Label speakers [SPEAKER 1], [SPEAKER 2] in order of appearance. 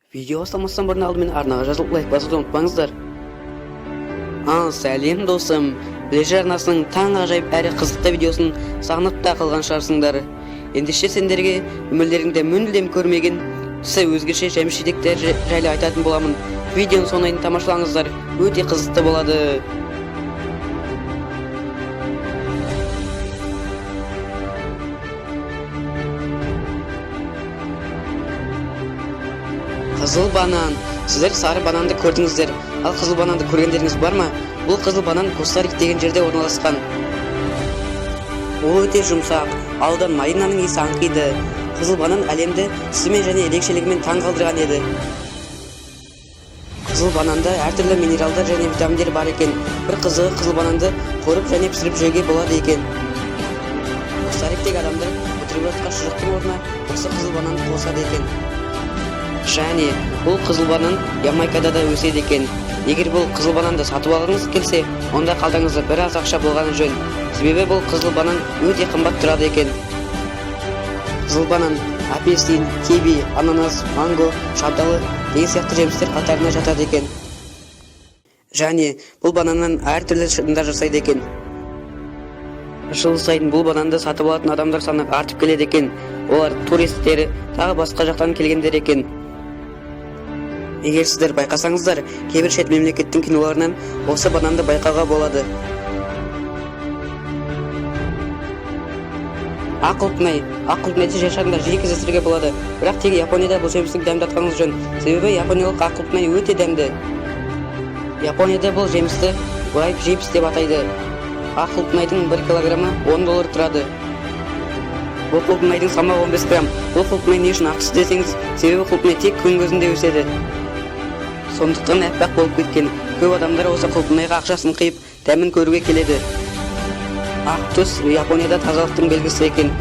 [SPEAKER 1] Видео бастамастан бұрын алдымен арнаға жазылып, лайк басуды ұмытпаңыздар. Ал сәлем, досым! Білежі арнасының таңғажайып әрі қызықты видеосын сағынып та қалған шығарсыңдар. Ендеше, сендерге өмірлеріңде мүлдем көрмеген түсі өзгеше жеміс жидектер жайлы айтатын боламын. Видеоны соңына дейін тамашалаңыздар, өте қызықты болады. Қызыл банан. Сіздер сары бананды көрдіңіздер, ал қызыл бананды көргендеріңіз бар ма? Бұл қызыл банан Коста-Рика деген жерде орналасқан. Ол өте жұмсақ, ал одан малинаның иісі аңқиды. Қызыл банан әлемді түсімен және ерекшелігімен таң қалдырған еді. Қызыл бананда әртүрлі минералдар және витаминдер бар екен. Бір қызығы, қызыл бананды қуырып және пісіріп жеуге болады екен. Коста-Рикадағы адамдар бутербродқа шұжықтың орнына осы қызыл бананды қосады екен. Және бұл қызыл банан Ямайкада да өседі екен. Егер бұл қызыл бананды сатып алғыңыз келсе, онда қалтаңызда біраз ақша болғаны жөн, себебі бұл қызыл банан өте қымбат тұрады екен. Қызыл банан апельсин, киви, ананас, манго, шабдалы деген сияқты жемістер қатарына жатады екен. Және бұл бананнан әртүрлі шырындар жасайды екен. Жыл сайын бұл бананды сатып алатын адамдар саны артып келеді екен. Олар туристер, тағы басқа жақтан келгендер екен. Егер сіздер байқасаңыздар, кейбір шет мемлекеттің киноларынан осы бананды байқауға болады. Ақ құлпынай. Ақ құлпынайды жер шарында жиі кездестіруге болады, бірақ тек Японияда бұл жемістің дәмін татқаныңыз жөн, себебі япониялық ақ құлпынай өте дәмді. Японияда бұл жемісті ripe chips деп атайды. Ақ құлпынайдың 1 килограммы 10 доллар тұрады. Бұл құлпынайдың салмағы 15 грамм. Бұл құлпынай не үшін ақ түсті десеңіз, себебі құлпынай тек күн көзінде өседі, сондықтан аппақ болып кеткен. Көп адамдар осы құлпынайға ақшасын қиып, дәмін көруге келеді. Ақ түс Японияда тазалықтың белгісі екен.